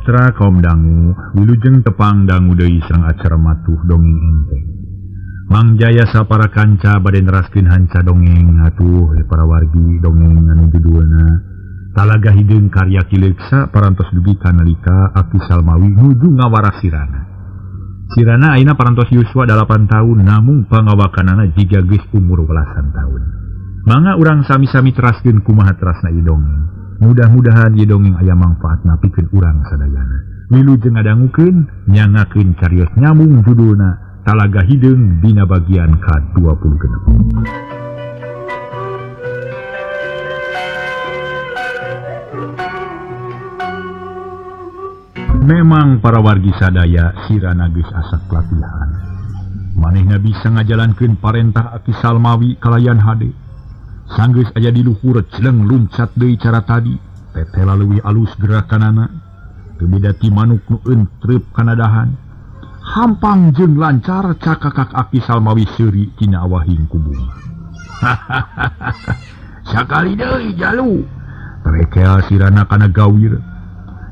Mitra kaum dangu, wilujeng tepang dangu deui sareng acara matuh dongeng enteng. Mang Jaya sapara kanca bade neraskeun hanca dongeng atuh para wargi dongeng anu judulna Talaga Hideung karya Ki Leuksa parantos dugi ka nalika Aki Salmawi nuju ngawara sirana. Sirana ayeuna parantos yuswa 8 tahun namung pangawakanana jiga geus umur belasan tahun. Mangga urang sami-sami teraskeun kumaha terasna ieu dongeng. Mudah-mudahan ieu dongeng aya mangfaatna pikeun urang sadayana. Wilujeng ngadangukeun nyangakeun carios nyambung judulna Talaga Hideung dina bagian ka-26. Memang para wargi sadaya sirana geus asak latihan. Manehna bisa ngajalankeun parentah Aki Salmawi kalayan hade. Sanggeus aya di luhur celeng luncat deui cara tadi. Tetela leuwih alus gerakanana. Teu beda ti manuk nu entrep kana dahan. Hampang jeung lancar cakakak Aki Salmawi seuri tina awahing ku bunga. Sakali deui jalu. Terekel sirana kana gawir.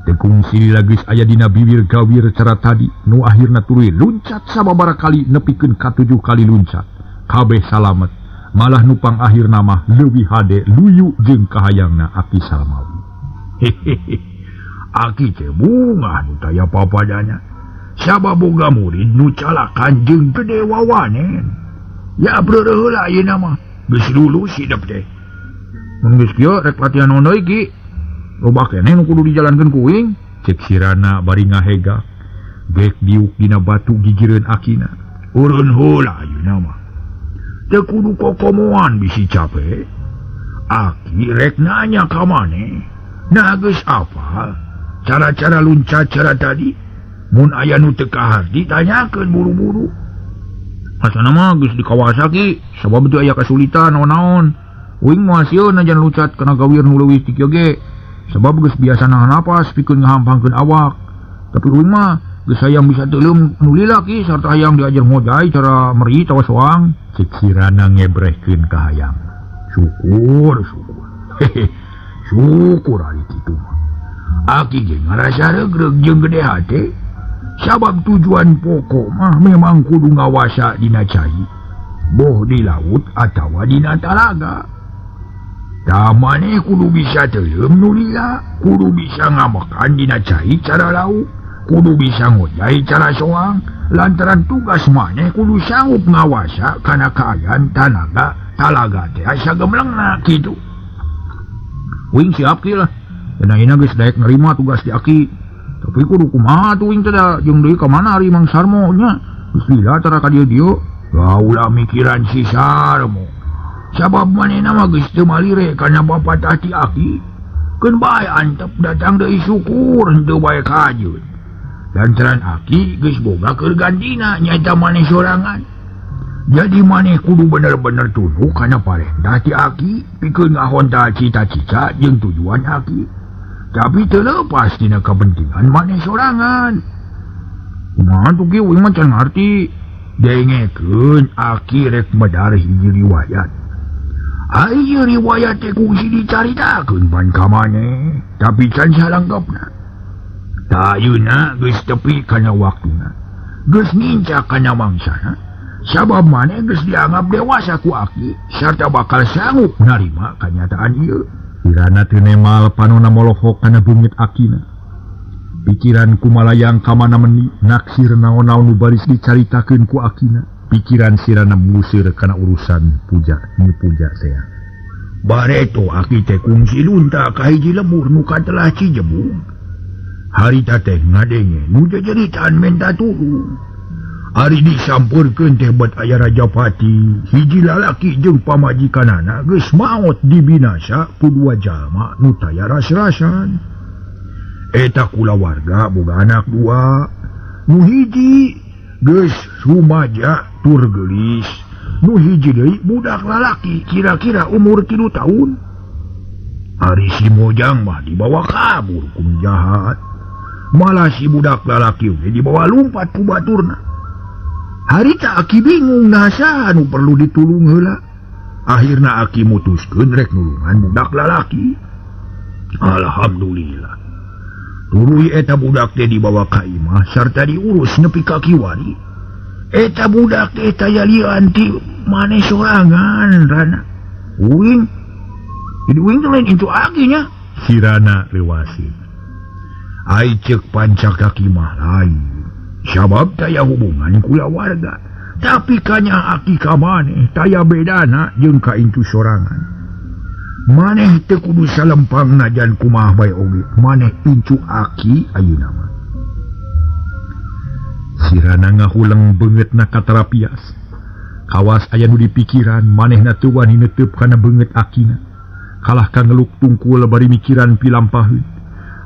Tekungsi lagis aya dina bibir gawir cara tadi nu akhirna tuluy luncat sababaraha kali nepikeun ka 7 kali luncat. Kabeh salamet. Malah nupang akhirna mah leuwih hade luyu jeung kahayangna Aki Salmawi. Hehehe. Aki teh bungah nu taya papadana. Sabab boga murid nu calakan jeung gede wawanen. Ya breureun heula ayeuna mah. Geus lulus hidep teh. Mun geus kieu rek latihan naon deui ki? Loba keneh nu kudu dijalankeun ku uing, cek sirana bari ngahega. Gek diuk dina batu gigireun akina. Urun heula ayeuna mah. Teu kudu kokomoan bisi capek. Aki rek nanya ka maneh. Nah geus apal cara-cara luncat cara tadi. Mun aya nu teu kaharti tanyakeun buru-buru. Asana mah geus dikawasa ki, sabab teu aya kasulitan naon-naon. Uing moal sieun najan luncat kana gawir nu leuwih ti kieu ge. Sebab geus biasa nahan napas pikeun ngahampangkeun awak. Tapi uing mah geus hayang bisa teuleum nu lila ki sarta hayang diajar ngojay cara meri tawa soang. Cek sirana ngebrehkeun kahayang. Syukur, syukur. Hehe. Syukur ari kitu mah. Aki ge ngarasa regreg jeung gede hate. Sabab tujuan pokok mah memang kudu ngawasa dina cai. Boh di laut atawa dina talaga. Tah maneh kudu bisa teuleum nu lila, kudu bisa ngamakan dina cai cara lauk, kudu bisa ngojay cara soang, lantaran tugas maneh kudu sanggup ngawasa kana kaayaan tanaga talaga teh asa gemelengna kitu. Uing siap ki lah. Dan ayeuna geus daek nerima tugas di aki. Tapi kudu kumaha tuh uing teh da jeung deui ka mana ari Mang Sarmo nya? Geus lila tara ka dieu-dieu. Ulah mikiran si Sarmo. Sabab manehna mah geus teu malire kana bapatah ti aki. Keun bae antep datang deui syukur henteu bae kajeun. Lantaran aki geus boga keur gantina nyaeta maneh sorangan. Jadi maneh kudu bener-bener tunduk kana parentah ti aki pikeun ngahontal cita-cita jeung tujuan aki. Tapi teu leupas tina kapentingan maneh sorangan. Kumaha tuh ki uing mah can ngarti. Dengekeun aki rek medar hiji riwayat. Ayo riwayat teh kungsi dicaritakeun pan ka maneh, tapi can salengkapna. Tah ayeuna geus tepi kana waktuna. Geus nincak kana mangsana. Sabab maneh geus dianggap dewasa ku aki sarta bakal sanggup narima kanyataan ieu. Sirana teu nemal panona molohok kana beungit akina. Pikiran kumalayang ka mana meni naksir naon-naon nu baris dicaritakeun ku akina. Pikiran sirana musir kana urusan puja nu puja teh. Bareto aki teh kungsi lunta ka hiji lembur nu katelah Cijebung. Harita teh ngadenge nu jejeritan menta tulung. Ari disampeurkeun teh bet aya Rajapati, hiji lalaki jeung pamajikanana geus maot dibinasa ku dua jalma nu taya ras-rasan. Eta kulawarga boga anak dua, nu hiji geus rumaja tur geulis, nu hiji deui budak lalaki kira-kira umur 3 tahun. Ari si Mojang mah dibawa kabur ku nu jahat. Malah si budak lalaki oge dibawa lumpat ku baturna. Harita aki bingung nah saha nu perlu ditulung heula. Akhirna aki mutuskeun rek nulungan budak lalaki. Alhamdulillah. Tuluy eta budak teh dibawa ka imah sarta diurus nepi ka kiwari. Eta budak teh taya lian ti maneh sorangan Rana. Uing. Jadi uing teh lain incu aki nya. Sirana leuwaseun. Ai ceuk pancak kaki mah lain. Sabab taya hubungan kulawarga. Tapi kanya aki ka maneh taya bedana jeung ka incu sorangan. Maneh teu kudu salempang najan kumaha bae oge maneh incu aki ayeuna mah. Sirana ngahuleng beungeutna katarapias. Kawas aya nu dipikiran manehna teu wani neteup kana beungeut akina. Kalah ka ngeluk tungkul bari mikiran pilampaheun.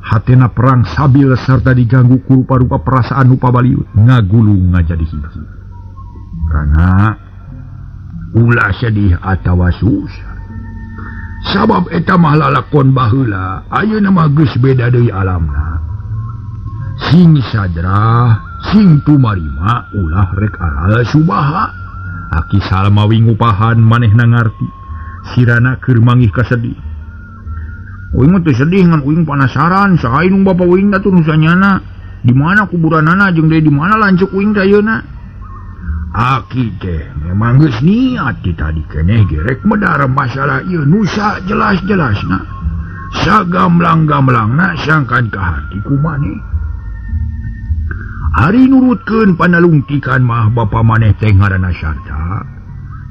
Hatena perang sabil sarta diganggu ku rupa-rupa perasaan nu pabaliut ngagulung ngajadi hiji. Karena ulah sedih atawa susah. Sabab eta mah lalakon baheula ayeuna mah geus beda deui alamna. Sing sadrah sing tumarima ulah rek aral subaha. Aki Salmawi ngupahan manehna ngarti. Sirana keur mangih kasedih. Uing mah teu sedih ngan uing panasaran saha indung bapa uing teh nu sanyana. Di mana kuburanana jeung deui di mana lanceuk uing teh ayeuna? Aki teh memang geus niat ti tadi keneh gerek medar masalah ieu nusa jelas-jelasna. Sagamblang-gamblangna sangkan ka hati ku maneh. Ari nurutkeun panalungtikan mah bapa maneh teh ngaranna Sarta,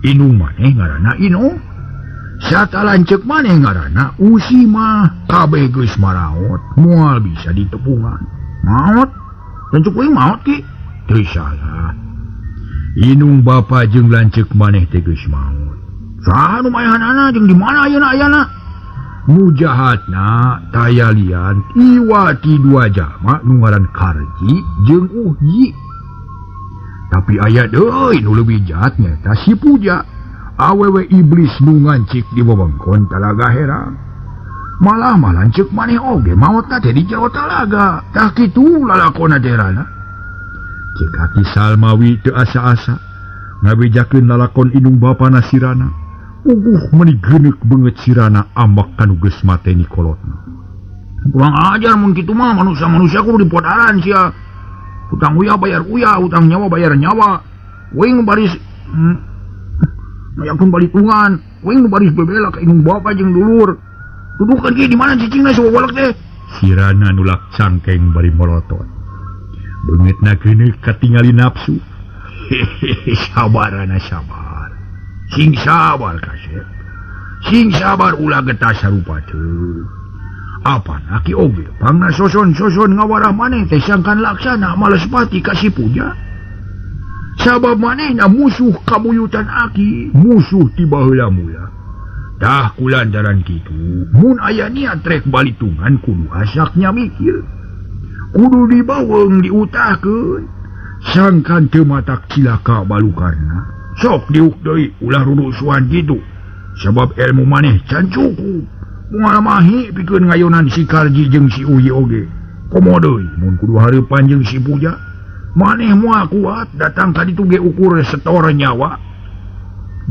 indung maneh ngaranna Ino. Sarta lanceuk maneh ngaranna Usi mah kabeh geus maraot, moal bisa ditepungan. Maot? Lanceuk uing maot ki? Teu salah. Inung bapa jeung lanceuk maneh teh geus maot. Saha nu mayahanana jeung di mana ayeuna ayana? Nu jahatna taya lian iwati dua jalma nu ngaran Karji jeung Uhi. Tapi aya deui nu leuwih jahat nyaeta si Puja. Awewe iblis nu ngancik di wewengkon Talaga Herang. Malah mah lanceuk maneh oge maotna teh di jero talaga. Tah kitu lalakonna teh Rana. Cek Aki Salmawi teu asa-asa ngabejakeun lalakon indung bapana Sirana. Uguh meuni geuneuk beungeut Sirana ambek kanu geus mateni kolotna. Kurang ajar mun kitu mah manusia-manusia kudu dipodaran sia. Hutang uyah bayar uyah, hutang nyawa bayar nyawa. Uing baris ngayakeun balitungan, uing baris bebela ka indung bapa jeung dulur. Dudukeun ki di mana cicingna si wawalek teh? Sirana nulak cangkeng bari molotot. Beungeutna geuneuk katingali nafsu. Hehehe, sabarana sabar. Sing sabar kasep. Sing sabar ulah getas sarupa teu. Apan aki oge pangna soson-soson ngawarah maneh teh sangkan laksana males pati ka si Puja. Sabab manehna musuh kabuyutan aki, musuh ti baheula mula. Tah kulantaran kitu, mun aya niat rek balitungan kudu asaknya mikir. Kudu dibaweng diutahkeun. Sangkan teu matak cilaka balukarna. Sok diuk deui ulah rurusuhan kitu. Sabab ilmu maneh can cukup. Moal mahi pikeun ngayonan si Karji jeung si Uyi oge. Komo deui mun kudu hareupan jeung si Puja. Maneh moal kuat datang ka ditu ge ukur setor nyawa.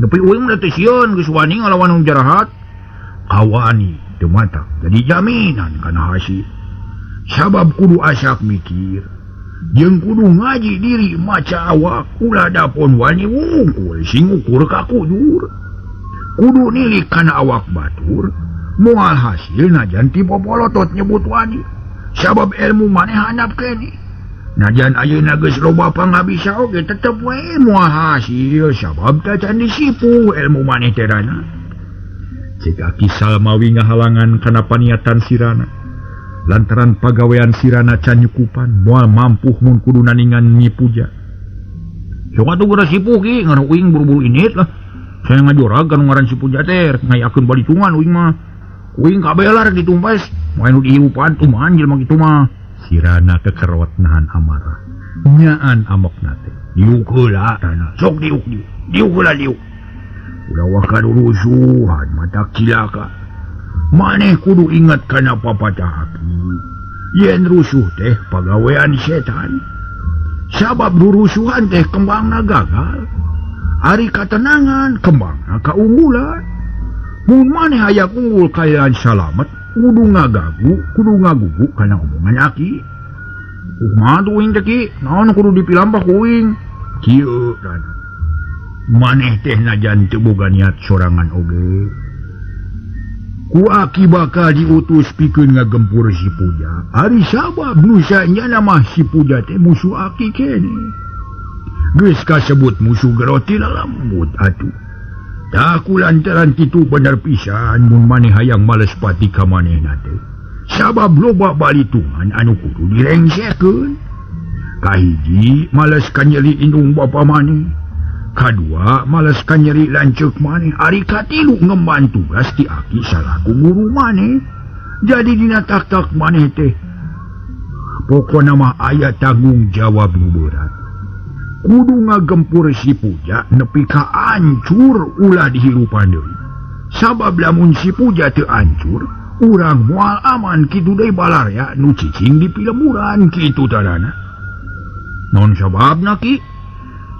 Nepi uing mah teu sieun geus wani ngalawan nu jarahat. Kawani teu matak jadi jaminan kana hasil. Sabab kudu asak mikir jeung kudu ngaji diri maca awak ulah dapon wani wungkul sing ukur ka kujur. Kudu nilik kana awak batur moal hasil najan ti popolotot nyebut wani. Sabab ilmu maneh handap keneh. Najan ayeuna geus loba pangabisa oge tetep we moal hasil sabab tacan disipu ilmu maneh teh Rana. Cek Aki Salmawi ngahalangan kana paniatan Sirana. Lantaran pagawean Sirana can nyukupan moal mampuh mun kudu naningan Nyi Puja. Sok atuh geura sipuh ki ngan uing buru-buru init lah. Saya ngajorag kan ngaran si Puja teh ngayakeun balitungan uing mah. Uing kabeh lah rek ditumpes, moal nu dihirupan tumahan jelema kitu mah. Sirana kekerot nahan amarah. Nyaan amokna teh. Diuk heula Rana. Sok diuk diuk. Diuk heula diuk. Ulah waka rusuhan matak cilaka. Maneh kudu ingat kana papatah aki. Yen rusuh teh pagawean setan. Sabab rurusuhan teh kembangna gagal. Ari katenangan kembangna kaunggulan. Mun maneh hayang unggul kayaan salamet, Kudu ngagagu, kudu ngagugu kana omongan aki. Kumaha tuh uing teh ki? Naon kudu dipilampah ku uing? Kieu Rana. Maneh teh najan teu boga niat sorangan oge. Ku aki bakal diutus pikeun ngagempur si Puja. Ari sabab nu sanyana mah si Puja teh musuh aki keneh. Geus kasebut musuh geroti lalembut atuh. Tah ku lantaran kitu bener pisan mun maneh hayang males pati ka manehna teh. Sabab loba balitungan anu kudu direngsekeun. Kahiji males ka nyeri indung bapa maneh. Kadua males ka nyeri lanceuk maneh. Ari katilu ngemban tugas ti aki salaku guru maneh. Jadi dina tak-tak maneh teh pokona mah aya tanggung jawab nu berat. Kudu ngagempur si Puja nepi ka ancur ulah dihirupan deui. Sabab lamun si Puja teu ancur, urang moal aman kitu deui balarea nu cicing di pilemburan kitu tarana. Naon sababna ki?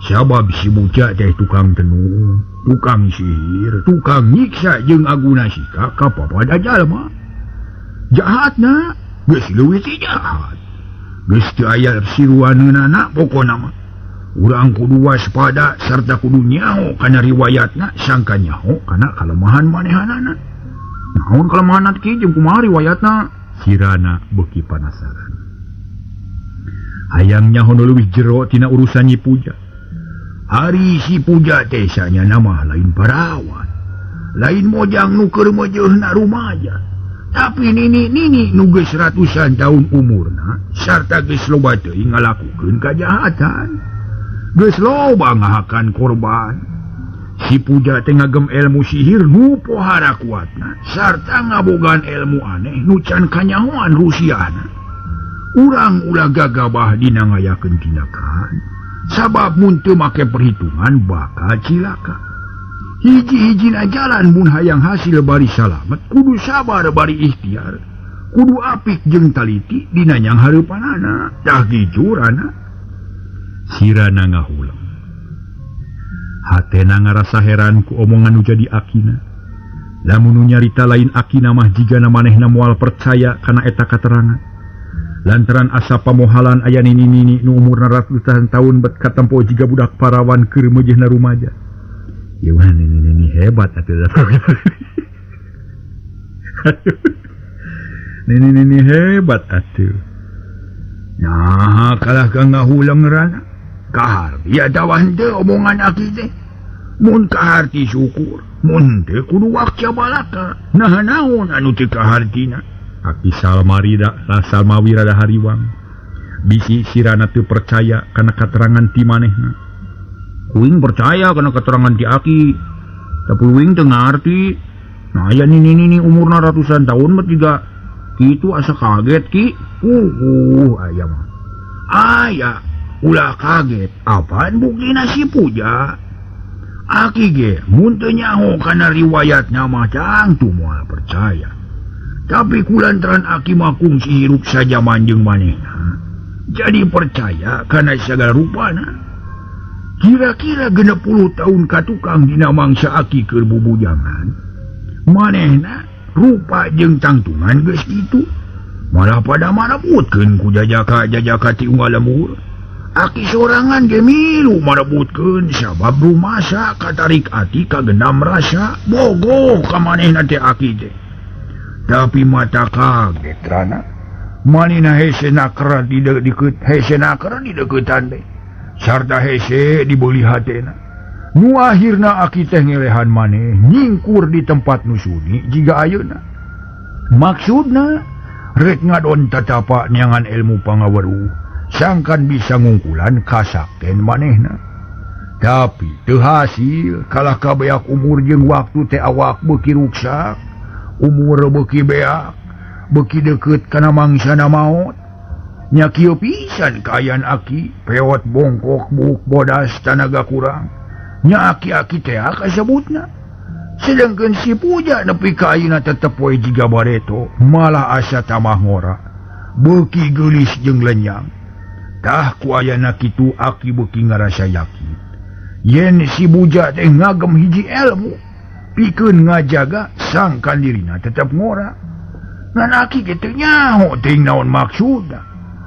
Sabab si Puja teh tukang tenung, tukang sihir, tukang nyiksa jeung aguna sika ka papada jalma. Jahatna geus leuwih ti jahat. Geus teu aya siruaneunana pokona mah. Urang kudu waspada sarta kudu nyaho kana riwayatna sangka nyaho kana kalemahan manehanana. Naon kalemahan ki jeung kumaha riwayatna? Sirana beuki panasaran. Hayang nyaho nu leuwih jero tina urusan Nyi Puja. Ari si Puja teh sanyana mah lain parawan. Lain mojang nu keur meujeuhna rumaja. Tapi nini-nini nu geus ratusan tahun umurna sarta geus loba teuing ngalakukeun kajahatan. Geus loba ngahakan korban. Si Puja teh ngagem ilmu sihir nu pohara kuatna sarta ngabogaan ilmu aneh nu can kanyahoan rusiahna. Urang ulah gagabah dina ngayakeun tindakan. Sabab mun teu make perhitungan bakal cilaka. Hiji-hijina jalan mun hayang hasil bari salamet kudu sabar bari ikhtiar. Kudu apik jeung taliti dina nyang hareupanana. Tah kitu Rana. Sirana ngahuleng. Hatena ngarasa heran ku omongan nu jadi akina. Lamun nu nyarita lain akina mah jigana manehna moal percaya kana eta katerangan. Lantaran asa pamohalan aya nini-nini nu umurna ratusan tahun bet katempo jiga budak parawan keur meujeuhna rumaja. Ieu mah nini-nini hebat atuh. Nini-nini hebat atuh. Nah, kalah ka ngahuleng Rana. Kahar ya dawa henteu omongan aki teh. Mun kaharti syukur, mun teu kudu wakca balaka. Nah naon anu teu kahartina? Aki Salmarida, Salmawi rada hariwang. Bisi sirana teu percaya kana katerangan ti manehna. Kuing percaya kana keterangan ti aki. Tapi uing teu ngarti. Nah aya nini-nini umurna ratusan tahun mah tiga. Kitu asa kaget ki. Aya mah. Aya ulah kaget. Apaan buktina si Puja? Aki ge mun teu nyaho kana riwayatna mah tangtu moal percaya. Tapi kulantaran aki mah kungsi hirup sajaman jeung manehna. Jadi percaya kana sagala rupana. Kira-kira 60 tahun ka tukang dina mangsa aki keur bubujangan. Manehna rupa jeung tangtungan geus kitu. Malah pada marebutkeun ku jajaka-jajaka ti unggal lembur. Aki sorangan ge milu marebutkeun sabab rumasa katarik ati kagendam rasa bogoh ka manehna teh aki teh. Tapi mata kaget Rana. Manehna hese nakra di deukeut, hese nakra di deuketan teh. Sarta hese dibeuli hatena. Nu akhirna aki teh ngelehan maneh nyingkur di tempat nu sunyi jiga ayeuna. Maksudna rek ngadon tatapa neangan ilmu pangaweruh sangkan bisa ngungkulan kasakten manehna. Tapi teu hasil kalah kabeak umur jeung waktu teh awak beuki ruksak, umur beuki beak, beuki deukeut kana mangsana maot. Nya kieu pisan kaayaan aki, peot bongkok buuk bodas tanaga kurang. Nya aki-aki teh kasebutna. Sedangkan si Puja nepi ka ayeuna tetep we jiga bareto, malah asa tambah ngora. Beuki geulis jeung lenyang. Tah ku ayana kitu aki beuki ngarasa yakin. Yen si Puja teh ngagem hiji ilmu, pikeun ngajaga sangkan dirina tetep ngora. Ngan aki ge teu nyaho teuing naon maksudna.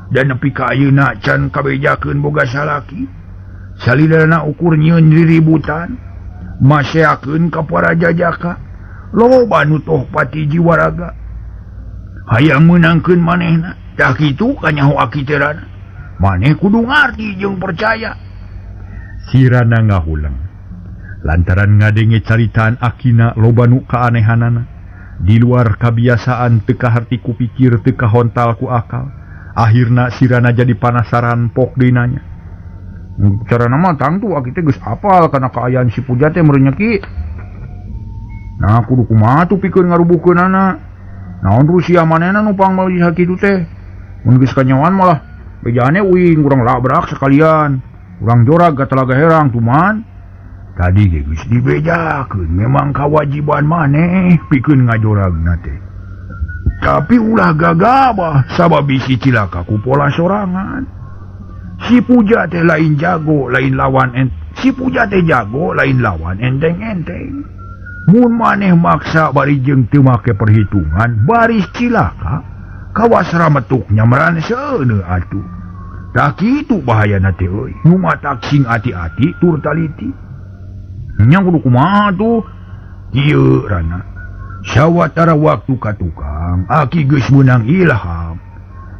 Dan nepi ka ayeuna can kabejakeun boga salaki. Salilana ukur nyieun riributan, maseakeun ka para jajaka. Loba nu toh pati jiwaraga. Hayang meunangkeun manehna. Tah kitu kanyaho aki teh Rana. Maneh kudu ngarti jeung percaya. Sirana ngahuleng. Lantaran ngadenge caritaan akina loba nu kaanehanana. Di luar kabiasaan teu kaharti ku pikir teu kahontal ku akal. Akhirna Sirana jadi panasaran pok deui nanya. Carana mah tangtu aki teh geus apal kana kaayaan si Puja teh meureun nya Ki. Nah kudu kumaha tuh pikeun ngarubuhkeunana. Naon Rusia manehna nu pangmeuli kitu teh. Mun geus kanyawan malah bejane uing urang labrak sekalian. Urang jorag ka Talaga Herang tuman. Tadi ge geus dibejakeun memang kawajiban maneh pikeun ngajoragna teh. Tapi ulah gagabah sabab bisi cilaka ku pola sorangan. Si Puja teh lain jago lain lawan si Puja teh jago lain lawan enteng-enteng. Mun maneh maksa bari jeung teu make perhitungan baris cilaka kawas rametuk nyamran seuneu atuh. Tah kitu bahayana teh euy. Nu matak sing ati-ati tur taliti. Nya kudu kumaha tuh? Ieu Rana. Sawatara waktu ka tukang aki geus meunang ilham.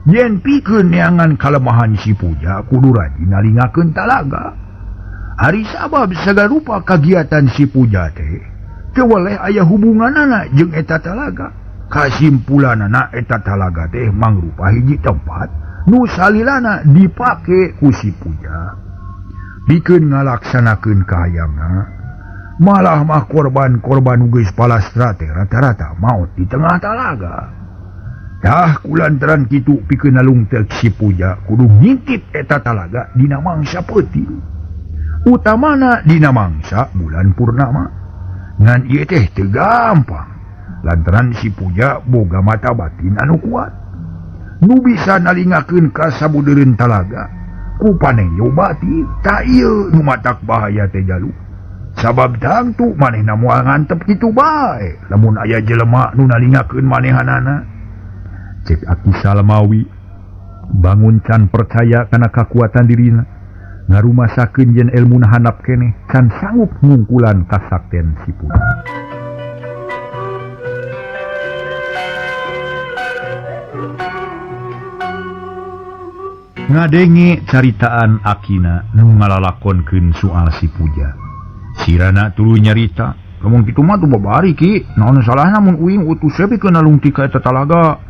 Yen pikeun neangan kalemahan si Puja kudu rajin nalingakeun talaga. Ari sabab sagala rupa kagiatan si Puja teh teu weleh aya hubunganana jeung eta talaga. Kasimpulanana eta talaga teh mangrupa hiji tempat nu salilana dipake ku si Puja. Pikeun ngalaksanakeun kahayangna. Malah mah korban-korban geus palastra teh rata-rata maot di tengah talaga. Tah kulantaran kitu pikeun nalungtek si Puja kudu ngintip eta talaga dina mangsa peuting. Utamana dina mangsa bulan purnama. Ngan ieu teh teu gampang lantaran si Puja boga mata batin anu kuat. Nu bisa nalingakeun ka sabudeureun talaga ku panenjo batin. Tah ieu nu matak bahaya teh jalu. Sabab tangtu manehna moal ngantep kitu bae lamun aya jelema nu nalingakeun manehanana. Cek Aki Salmawi bangun can percaya kana kakuatan dirina ngarumasakeun yen elmuna handap keneh can sanggup ngungkulan kasakten si Puja. Ngadenge caritaan akina nu ngalalakonkeun soal si Puja. Sirana tuluy nyarita, lamun kitu mah tuh babari Ki, naon salahna mun uing utus pikeun nalungtik ka eta talaga.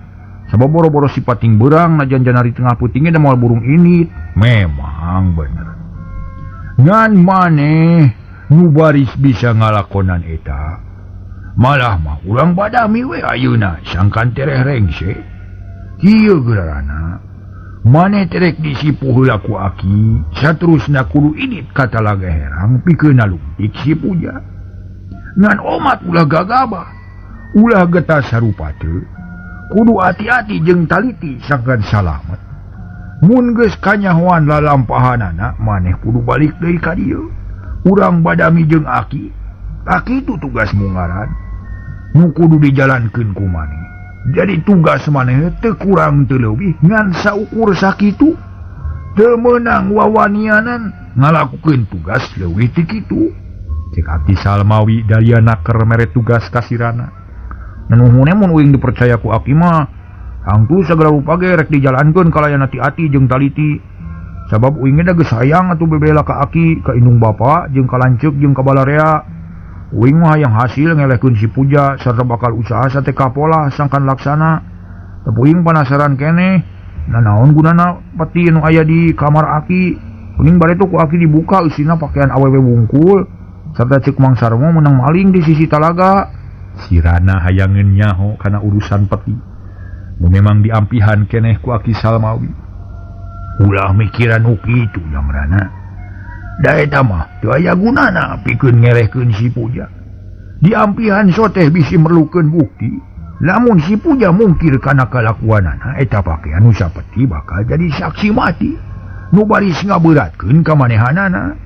Sabab boro-boro si pating beurang najan janari tengah peuting ge moal burung ini. Memang bener. Ngan maneh nu baris bisa ngalakonan eta. Malah mah urang badami we ayeuna sangkan tereh rengse. Kieu geurana. Maneh terek disipu heula ku aki, saterusna kudu indit ka Talaga Herang pikeun nalungtik si Puja. Ngan omat ulah gagabah, ulah getas sarupa teu. Kudu hati-hati jeung taliti sangkan salamet. Mun geus kanyahoan lalampahanana maneh kudu balik deui ka dieu. Urang badami jeung aki. Aki itu tugas mungaran. Nu kudu dijalankeun ku maneh. Jadi tugas maneh teu kurang teu leuwih ngan saukur sakitu. Teu meunang wawanianan ngalakukeun tugas leuwih ti kitu. Cek Aki Salmawi dalia naker mere tugas ka Sirana. Nuhun mun uing dipercaya ku aki mah tangtu sagala rupa ge rek dijalankeun kalayan hati-hati jeung taliti. Sabab uing ge da geus hayang atuh bebela ka aki, ka indung bapa jeung ka lanceuk jeung ka balarea. Uing mah hayang hasil ngelehkeun si Puja sarta bakal usaha sate kapolah sangkan laksana. Tapi uing panasaran keneh, nanaon gunana peti nu aya di kamar aki. Kuning bareto ku aki dibuka eusina pakaian awewe wungkul sarta ceuk Mang Sarmo menang maling di sisi talaga. Sirana hayangeun nyaho kana urusan peti. Nu memang diampihan keneh ku Aki Salmawi. Ulah mikiran nu kitu jang Rana. Da eta mah teu aya gunana pikeun ngelehkeun si Puja. Diampihan soteh bisi merlukeun bukti. Lamun si Puja mungkir kana kalakuanana eta pakaian nu sapeti bakal jadi saksi mati. Nu baris ngaberatkeun ka manehanana.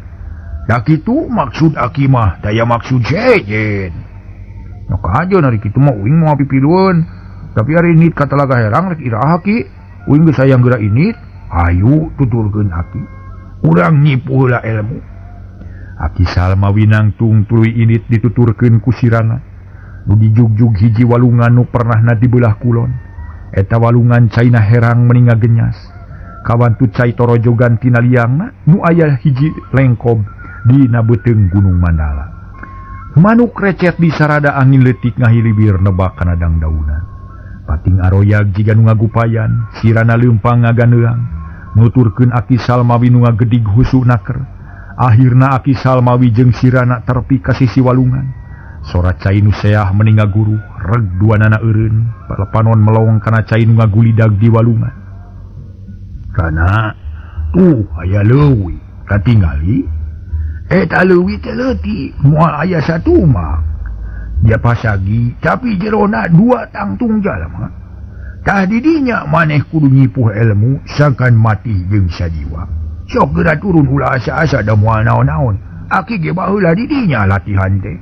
Da kitu maksud aki mah daya maksud sejen. Maka aja nari kitu mah uing moal pipilueun. Tapi ari init ka Talaga Herang rek iraha ki? Uing geus hayang geura init. Ayu tuturkeun aki. Urang nyipuh heula ilmu. Aki Salmawi nangtung tuluy init dituturkeun ku sirana. Nu dijugjug hiji walungan nu pernahna di beulah kulon. Eta walungan caina herang meni ngagenyas. Kawantu cai torojogan tina liangna nu aya hiji lengkob dina beuteung Gunung Mandala. Manuk recet di sarada angin leutik ngahilibir nebak kana dangdaunan. Pating aroyag jiga nu ngagupayan, sirana leumpang ngaganeang. Nuturkeun Aki Salmawi nu ngagedig husu naker. Akhirna Aki Salmawi jeung sirana terpi ka sisi walungan. Sora cai nu seah meni ngaguruh, reg duanana eureun, panon melong kana cai nu ngagulidag di walungan. Kana tuh aya leuwi katingali eta leuwi teh leutik moal aya satumak. Dia pasagi tapi jerona dua tangtung jalma. Tah didinya maneh kudu nyipuh ilmu sangkan mati jeung sajiwa. Sok geura turun ulah asa-asa da moal naon-naon. Aki ge baheula didinya latihan teh.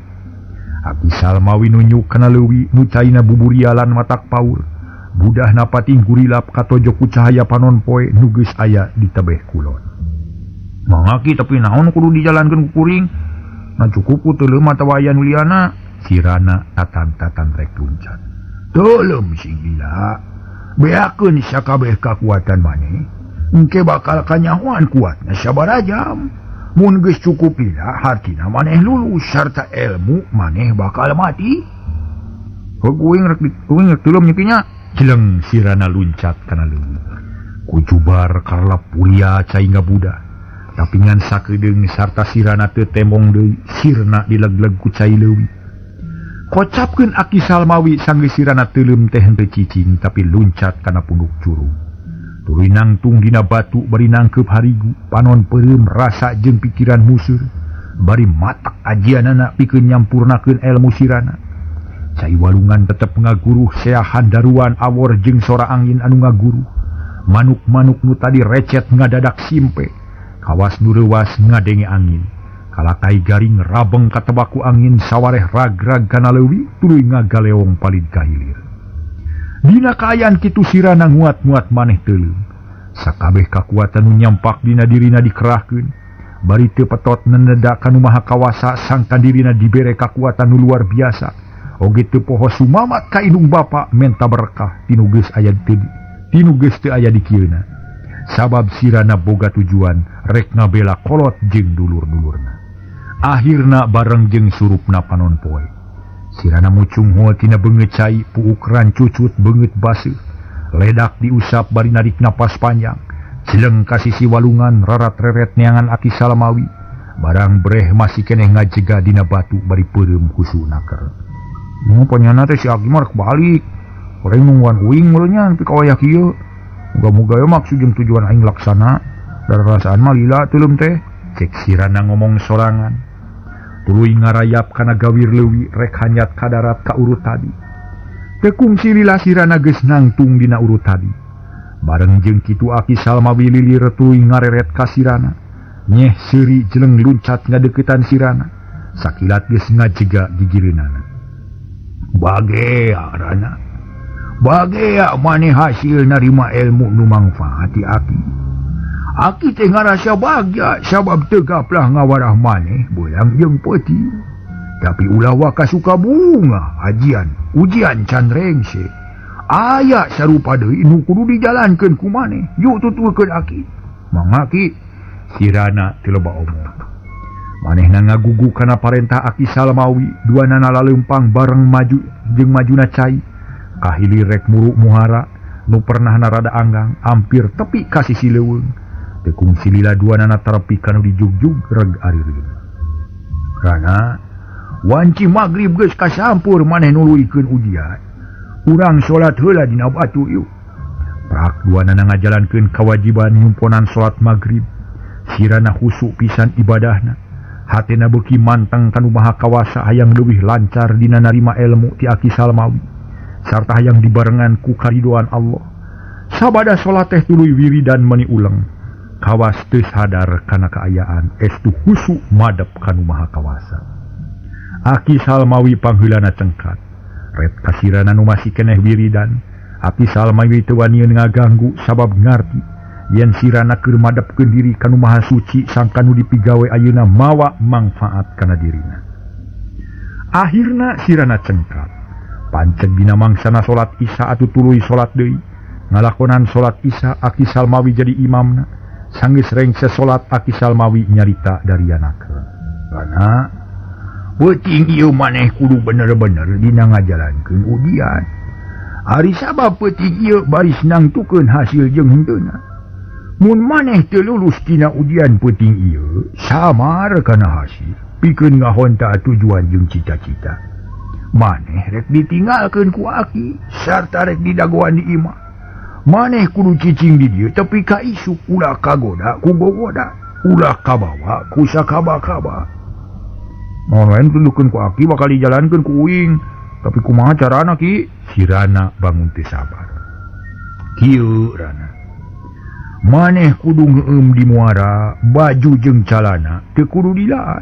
Aki Salmawi nunjuk kana leuwi nu caina buburialan matak paur. Budahna pating gurilap katojok ku cahaya panon poe nu geus aya di tebeh kulon. Mangaki tapi naon kudu dijalankeun ku kuring? Na cukup ku teuleum atawa aya nu liana. Sirana tatan-tatan rek luncat. Teuleum sing lila. Beakeun sakabeh kakuatan maneh. Engke bakal kanyahoan kuatna sabaraha jam. Mun geus cukup lila hartina maneh lulus sarta ilmu maneh bakal mati. Heuh uing rek teuleum nyepinya. Jeleng sirana luncat kana leuweung. Kujubar karlap pulia cai ngabudah. Tapi ngan sakedeung sarta sirana teu temong deui, sirna dileg-leg ku cai leuwi. Kocapkeun Aki Salmawi sanggeus sirana teuleum teh henteu cicing tapi luncat kana punduk curug. Tuluy nangtung dina batu bari nangkeup harigu, panon peureum rasa jeung pikiran museur, bari matak ajianana pikeun nyampurnakeun ilmu sirana. Cai walungan tetep ngaguruh seahan daruan awor jeung sora angin anu ngaguruh. Manuk-manuk nu tadi recet ngadadak simpe. Kawas nu reuwas ngadenge angin. Kalakai garing rabeng katebaku angin sawareh rag-rag kana leuwi tuluy ngagaleong palid ka hilir. Dina kaayaan kitu sirana nguat-nguat maneh teuleum. Sakabeh kakuatan nu nyampak dina dirina dikerahkeun. Bari teu petot neneda ka nu Maha Kawasa sangkan dirina dibere kakuatan nu luar biasa. Oge teu poho sumamat ka indung bapa menta berkah tinu geus aya tinu geus teu aya di kieuna. Sabab sirana boga tujuan rek ngabela kolot jeung dulur-dulurna. Akhirna bareng jeung surupna panon poe. Sirana mucunghul tina beungeut cai puukran cucut beungeut baseuh. Ledak diusap bari narik napas panjang. Jeleng ka sisi walungan rarat-reret neangan Aki Salmawi. Barang breh masih keneh ngajega dina batu bari peureum husu naker. Nu panyana teh si Aki mah rek balik. Urang nungguan uing meureun nya nepi ka wayah kieu. Muga-muga we maksud jeung tujuan aing laksana. Da rarasaan mah lila teuleum teh. Cek sirana ngomong sorangan. Tuluy ngarayap kana gawir leuwi rek hanyat ka darat ka urut tadi. Teu kungsi lila sirana geus nangtung dina urut tadi. Bareng jeung kitu Aki Salmawi lilir tuluy ngareret ka sirana. Nyeh seuri jeleng luncat ngadeuketan sirana. Sakilat geus ngajega gigireunana. Bagea rana. Bagea maneh hasil narima ilmu nu mangfaat ti aki. Aki teh ngarasa bagja sabab teu gaplah ngawarah maneh belang jeung peuting. Tapi ulah waka suka bunga ajian ujian can rengse. Aya sarupa deui nu kudu dijalankeun ku maneh. Yuk tuturkeun aki. Mangga ki. Sirana teu loba omong. Manehna ngagugu kana parentah Aki Salmawi, duanana laleumpang bareng maju jeung majuna cai. Kahilir rek muruk muhara nu pernahna rada anggang ampir tepi ka sisi leuweung. Teu kungsi lila duanana terepi kanu dijugjug reg arireun. Karena wanci magrib geus kasampur maneh nuluykeun ujian. Urang salat heula dina batu yuk. Prak duanana ngajalankeun kawajiban nyumponan salat magrib. Sirana husuk pisan ibadahna. Hatena beuki manteng kanu Maha Kawasa hayang leuwih lancar dina narima ilmu ti Aki Salmawi sarta hayang dibarengan ku karidoan Allah. Sabada salat teh tuluy wiridan meuni uleng. Kawas teu sadar kana kaayaan estu husu madep kanu Maha Kawasa. Aki Salmawi pangheulana cengkat. Ret kasirana nu masih keneh wiridan. Aki Salmawi teu wanian ngaganggu sabab ngarti yen sirana keur madepkeun diri ka nu Maha Suci sangkan nu dipigawe ayeuna mawa mangfaat kana dirina. Akhirna sirana cengkat. Panceg dina mangsana salat Isya atuh tuluy salat deui. Ngalakonan salat Isya Aki Salmawi jadi imamna. Sanggeus rengse salat Aki Salmawi nyarita darianakeun. Rana peuting ieu maneh kudu bener-bener dina ngajalankeun ujian. Ari sabab peuting ieu baris nangtukeun hasil jeung henteuna. Mun maneh teu lulus tina ujian peuting ieu, samar kana hasil, pikeun ngahonta tujuan jeung cita-cita. Maneh rek ditinggalkeun ku aki sarta rek didagoan di imah. Maneh kudu cicing di dieu tepi ka isuk, ulah kagoda ku gogoda, ulah kabawa ku sakaba-kaba. Mun lain tundukeun ku aki bakal dijalankeun ku uing. Tapi kumaha carana ki? Sirana bangun teu sabar. Kieu rana. Maneh kudu ngeueum di muara, baju jeung calana teu kudu dilaan.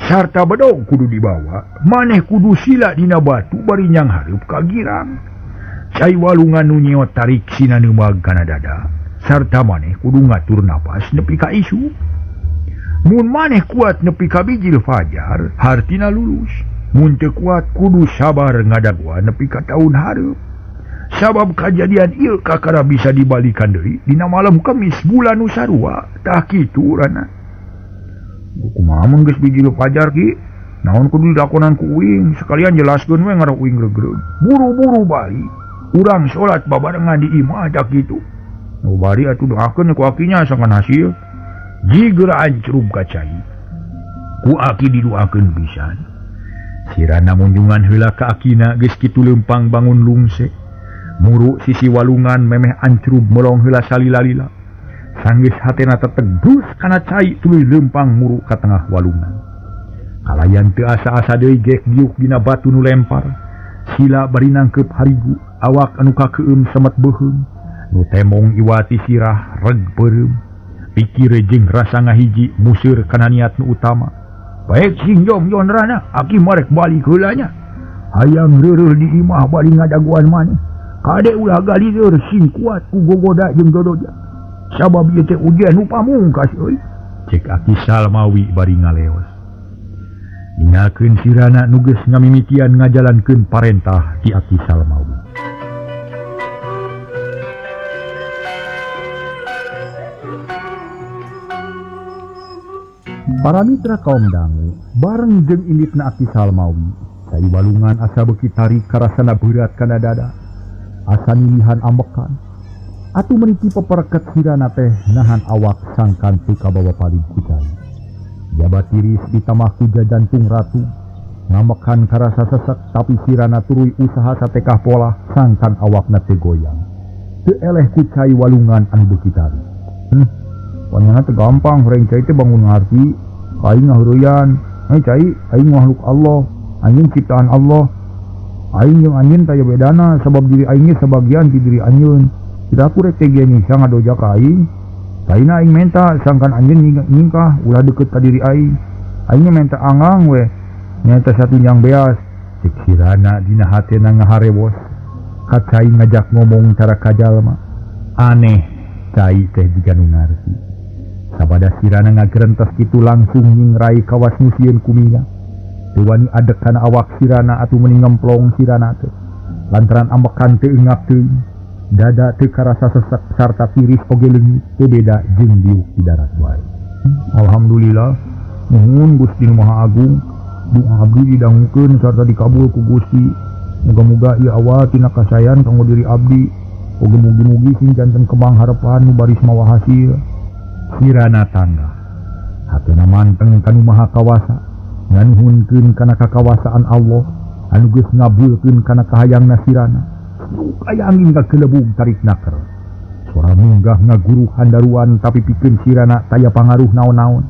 Sarta bedog kudu dibawa, maneh kudu sila dina batu bari nyanghareup ka girang. Cai walungan nu nyeot tarik sina neumag kana dada. Sarta maneh kudu ngatur napas nepi ka isuk. Mun maneh kuat nepi ka bijil fajar, hartina lulus. Mun teu kuat kudu sabar ngadagoan nepi ka taun hareup. Sabab kajadian ieu kakara bisa dibalikan deui dina malam Kamis bulan nu sarua. Tah kitu rana. Kumaha mun geus bijil fajar ki? Naon kudu dilakonan ku uing? Sekalian jelaskeun we ngarah uing regreg. Buru-buru bali. Urang salat babarengan di imah tah kitu. Nu bari atuh doakeun ku akinya sangkan hasil. Jigeura ancrub ka cai. Ku aki didoakeun pisan. Sirana munjungan heula ka akina geus kitu leumpang bangun lungse. Muru sisi walungan memeh ancrub melong heula salila-lila. Sanggeus hatena tetegus kana cai tuluy leumpang muru ka tengah walungan. Kalayan teu asa-asa deui gek diuk dina batu nu lempar. Sila bari nangkeup harigu, awak anu kakeueum semet beuheung. Nu temong iwati sirah reg peureum. Pikir jeung rasa ngahiji museur kana niat nu utama. Baik sing jom jon rana, aki marek balik heula nya. Hayang reureuh di imah bari ngadaguan maneh. Kade ulah galieur sing kuat ku gogoda jeung dodoja. Sabab ieu teh ujian nu pamungkas euy. Cek Aki Salmawi bari ngaleos. Ninggalkeun sirana nu geus ngamimitian ngajalankeun parentah ti Aki Salmawi. Para mitra kaum dangu bareng jeung inditna Aki Salmawi, cai walungan asa beuki tarik karasana berat kana dada. Asa nilihan ambekan. Atuh meniti peperket sirana teh nahan awak sangkan teu kabawa paling ku cai. Jabat tiris ditamah ku jajantung ratu. Ngamekan karasa sesek tapi sirana tuluy usaha satekah polah sangkan awakna teu goyang. Teu eleh ku cai walungan anu beuki tarik. Panyana teu gampang horeng cai teh bangun ngarti, aing ngahureuyan. Ai cai, aing makhluk Allah, anjeun ciptaan Allah. Aing jeung anjeun taya bedana sabab diri aing ge sabagian ti diri anjeun. Tidak aku rek teh ge nyiksa ngadoja ka aing. Taina aing menta sangkan anjeun nyingkah ulah deukeut ka diri aing. Aing menta angang we. Nyaeta satunjang beas. Cek sirana dina hatena ngaharewos. Ka cai ngajak ngomong cara kajalma. Aneh cai teh jiga nu ngarti. Sabada sirana ngagerentes kitu langsung nyingrai kawas nu sieun ku minyak. Teu wani adek kana awak sirana atuh meuni ngemplong sirana teh. Lantaran ambekan teu eungap teuing. Dada teu karasa sesek sarta tiris oge leungit teu beda jeung diuk di darat wae. Alhamdulillah, nuhun Gusti Nu Maha Agung, doa abdi didangukeun sarta dikabul ku Gusti. Muga-muga ieu awal tina kasayan kanggo diri abdi. Oge mugi-mugi sing janten kembang harepan nu baris mawa hasil. Sirana tangga. Hatena manteng ka Nu Maha Kawasa, nganuhunkeun kana kakawasaan Allah anu geus ngabulkeun kana kahayangna sirana. Aya angin kagelebug tarik naker. Sora munggah ngaguru handaruan tapi pikeun sirana taya pangaruh naon-naon.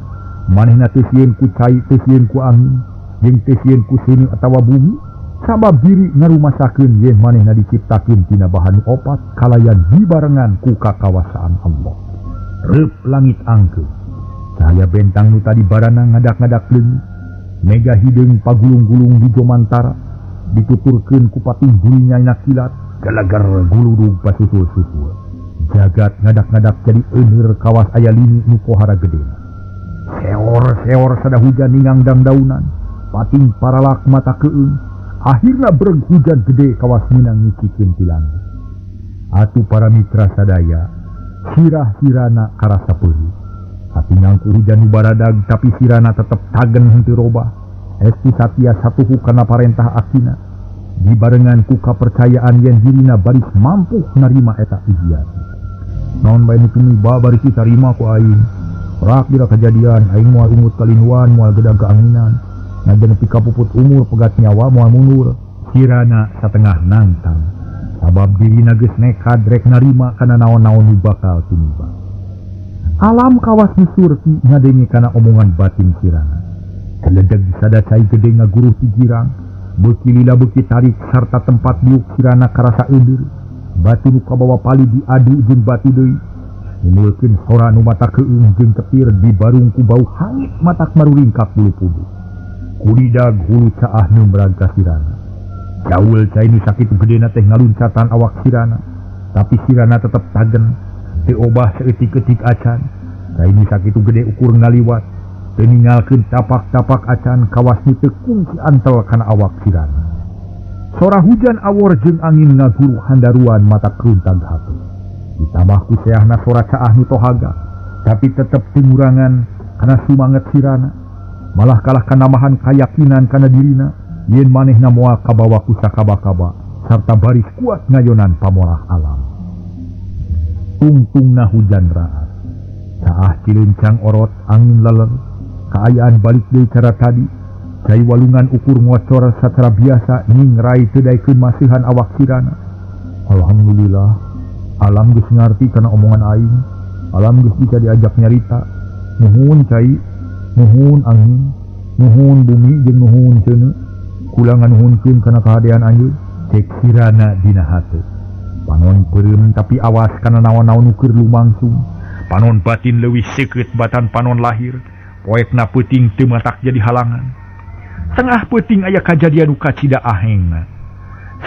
Manehna teu sieun ku cai, teu sieun ku angin, jeung teu sieun ku seuneu atawa bumi. Sabab diri ngarumasakeun yen manehna diciptakeun tina bahan opat kalayan dibarengan ku kakawasaan Allah. Reup langit angke. Cahaya bentang nu tadi barana ngadak-ngadak leungit. Mega hideung pagulung-gulung di jomantara. Dituturkeun ku pating bulinya kilat galagar guludug pasusul-susul. Jagat ngadak-ngadak jadi euneur kawas aya lini nu pohara gedena. Seor-seor sada hujan ningangdang daunan, pating paralak mata keung, akhirna breg hujan gede kawas meunang ngicikeun ti langit. Atuh para mitra sadaya, sirah-sirana karasa peurih. Katingang ku hujan nu baradag tapi sirana tetep tagen henteu robah. Esti Satya satuhu kana parentah akina. Dibarengan ku kapercayaan yen dirina baris mampu narima eta ujian. Naon bae nu tumiba baris ditarima ku aing. Rak dira kejadian aing moal ungut kalinuan, moal gedang keanginan. Najan nepi ka puput umur pegat nyawa moal mundur. Sirana satengah nangtang. Sabab dirina geus nekad rek narima kana naon-naon nu bakal tumiba. Alam kawas nu surti ngadenge kana omongan batin sirana. Keledeg sada cai gede ngaguruh ti girang. Beuki lila beuki tarik sarta tempat diuk sirana karasa euneur. Batu nu kabawa pali diadu jeung batu deui. Nimulkeun sora nu mata keung jeung ketir dibarung ku bau hangit matak maruringkak bulu punduk. Kulidag hulu caah neumrag ka sirana. Jaul cai nu sakitu gedena teh ngaluncatan awak sirana. Tapi sirana tetep tagen, teu obah saeutik-eutik acan. Cai nu sakitu gede ukur ngaliwat, teu ninggalkeun tapak-tapak acan kawas nu teu kungsi antel kana awak sirana. Sora hujan awor jeung angin ngaguru handaruan mata keruntag hate. Ditambah ku seahna sora caah nu tohaga, tapi tetep teu ngurangan kana sumanget sirana. Malah kalah kanambahan kayakinan kana dirina yen manehna moal kabawa ku sakaba-kaba sarta baris kuat ngayonan pamolah alam. Tungtungna hujan raat. Caah cilencang orot angin leler, kaayaan balik deui cara tadi. Cai walungan ukur ngocor sacara biasa nyingrai teu daekeun masihan awak sirana. Alhamdulillah, alam geus ngarti kana omongan aing. Alam geus bisa diajak nyarita. Nuhun cai, nuhun angin, nuhun bumi jeung nuhun ceuneu. Kula nganuhunkeun kana kahadean anjeun. Cek sirana dina hate. Panon peureum tapi awas kana naon-naon nu keur lumangsung. Panon batin leuwih seukeut batan panon lahir. Poekna peuting teu matak jadi halangan. Tengah peuting aya kajadian nu kacida ahengna.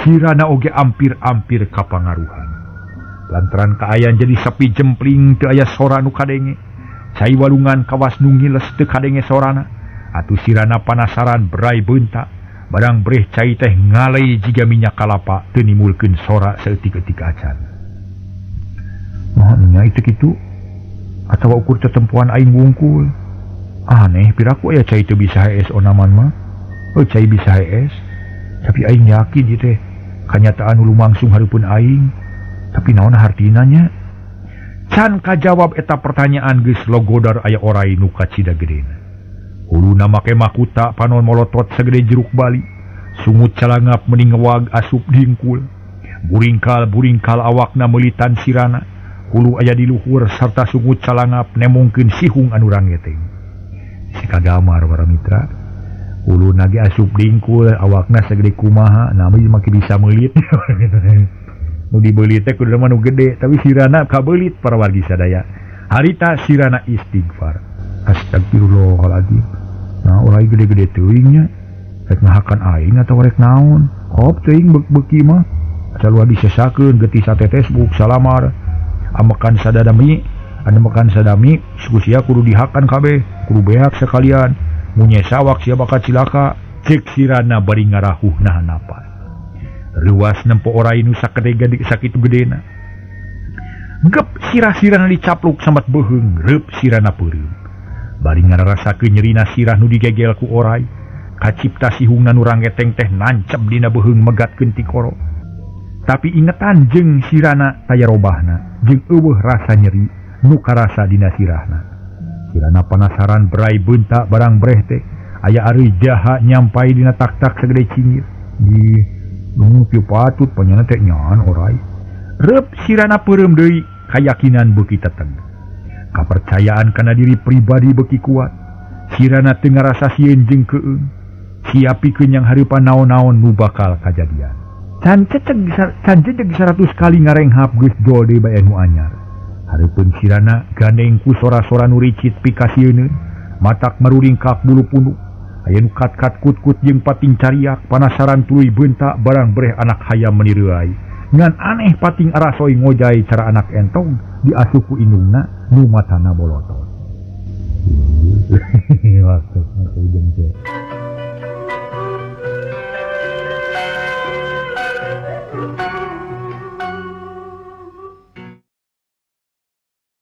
Sirana oge ampir-ampir kapangaruhan. Lantaran kaayaan jadi sepi jempling teu aya sora nu kadenge. Cai walungan kawas nu ngiles teu kadenge sorana. Atuh sirana panasaran berai beunta. Barang breh cai teh ngalei jiga minyak kalapa teu nimulkeun sora saeutik-eutik acan. Nah, nya itu kitu. Atawa ukur tetempuan aing wungkul. Aneh piraku aya cai teu bisa hees onaman mah. Oh cai bisa hees. Tapi aing yakin ieu teh kanyataan nu lumangsung hareupeun aing. Tapi naon hartina nya? Can kajawab eta pertanyaan geus logodar aya orai nu kacida gedena. Huluna make makuta panon molotot segede jeruk bali. Sungut calangap meni ngewag asup dingkul. Buringkal-buringkal awakna meulitan sirana. Hulu aya di luhur sarta sungut calangap nemongkeun sihung anu rangeteng. Si kagamar para mitra. Hulu nage asup dingkul awakna segede kumaha nami make bisa meulit. Nu dibeulit teh kudu mah nu gede tapi sirana kabeulit para wargi sadaya. Harita sirana istighfar. Astagfirullahaladzim. Nah, orai gede-gede teuing nya. Rek ngahakan aing atawa rek naon? Hop teuing beuki mah. Asal ulah disesakeun getih satetes buk salamar. Amekan sadadami, anu mekan sadami suku sia kudu dihakan kabeh, kudu beak sekalian. Mun nyesawak sia bakal cilaka. Cek sirana bari ngarahuh nahan napas. Luas nempo orai nu sakede sakitu gedena. Gep sirah-sirana dicapluk sambat beuheung, reup sirana peureum. Bari ngararasakeun nyerina sirah nu digegel ku orai. Kacipta sihungna nu rangeteng teh nancep dina beuheung megatkeun tikoro. Tapi ingetan jeung sirana taya robahna, jeung eueuh rasa nyeri nu karasa dina sirahna. Sirana panasaran berai beunta barang breh teh aya ari jaha nyampai dina tak-tak segede cingir. Di nu pieu patut panyana teh nyaan orai. Reup sirana peureum deui, kayakinan beuki teteg. Kapercayaan kana diri pribadi beuki kuat. Sirana teu ngarasa sieun jeung keung. Siap pikeun yang hareupan naon-naon nu bakal kajadian. Can ceceg 100 kali ngarenghap geus jol deui bae nu anyar. Hareupeun sirana gandeng ku sora-sora nu ricit pikasieun, matak maruringkak bulu punduk. Aya nu kat-kat kut-kut jeung pating cariak panasaran tuluy beunta barang breh anak hayam meuni reuay. Ngan aneh pating arasoy ngojay cara anak entong diasup ku indungna nu matana bolotot. Waktu jeung